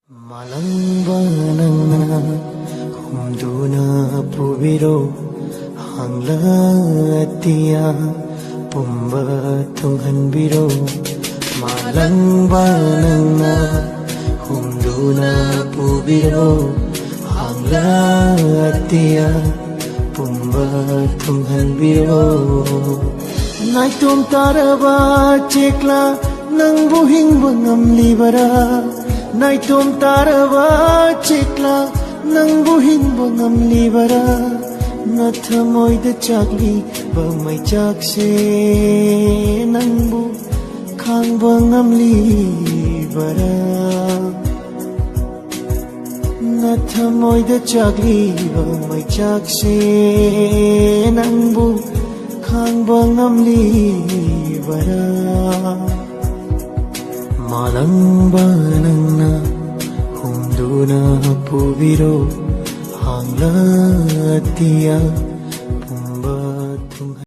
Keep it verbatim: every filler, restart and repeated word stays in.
ꯃꯥꯂꯪꯕ ꯅꯪꯅ ꯍꯨꯝꯗꯨꯅ ꯄꯨꯕꯤꯔꯣ, ꯍꯥꯡꯂ ꯑꯇꯤꯌꯥ ꯄꯨꯝꯕ ꯊꯨꯡꯍꯟꯕꯤꯔꯣ꯫ ꯃꯥꯂꯪꯕ ꯅꯪꯅ ꯍꯨꯝꯗꯨꯅ ꯄꯨꯕꯤꯔꯣ, ꯍꯥꯡꯂ ꯑꯇꯤꯌꯥ ꯄꯨꯝꯕ ꯊꯨꯡꯍꯟꯕꯤꯔꯣ꯫ ꯅꯥꯏꯇꯣꯝ ꯇꯥꯔꯕ ꯆꯦꯛꯂꯥ ꯅꯪꯕꯨ ꯍꯤꯡꯕ ꯉꯝꯂꯤꯕꯔꯥ? ꯅꯥꯏꯇꯣꯝ ꯇꯥꯔꯕ ꯆꯦꯛꯂꯥ ꯅꯪꯕꯨ ꯍꯤꯡꯕ ꯉꯝꯂꯤꯕꯔꯥ? ꯅꯊꯃꯣꯏꯗ ꯆꯥꯛꯂꯤꯕ ꯃꯩꯆꯥꯛꯁꯦ ꯅꯪꯕꯨ ꯈꯥꯡꯕ ꯉꯝꯂꯤꯕꯔꯥ? ꯅꯊꯃꯣꯏꯗ ꯆꯥꯛꯂꯤꯕ ꯃꯩꯆꯥꯛꯁꯦ ꯅꯪꯕꯨ ꯈꯥꯡꯕ ꯉꯝꯂꯤꯕꯔꯥ? ꯃꯥꯂꯪꯕ ꯅꯪꯅ ꯍꯨꯝꯗꯨꯅ ꯄꯨꯕꯤꯔꯣ, ꯍꯥꯡꯂ ꯑꯇꯤꯌꯥ ꯄꯨꯝꯕ ꯊꯨꯡꯍꯟ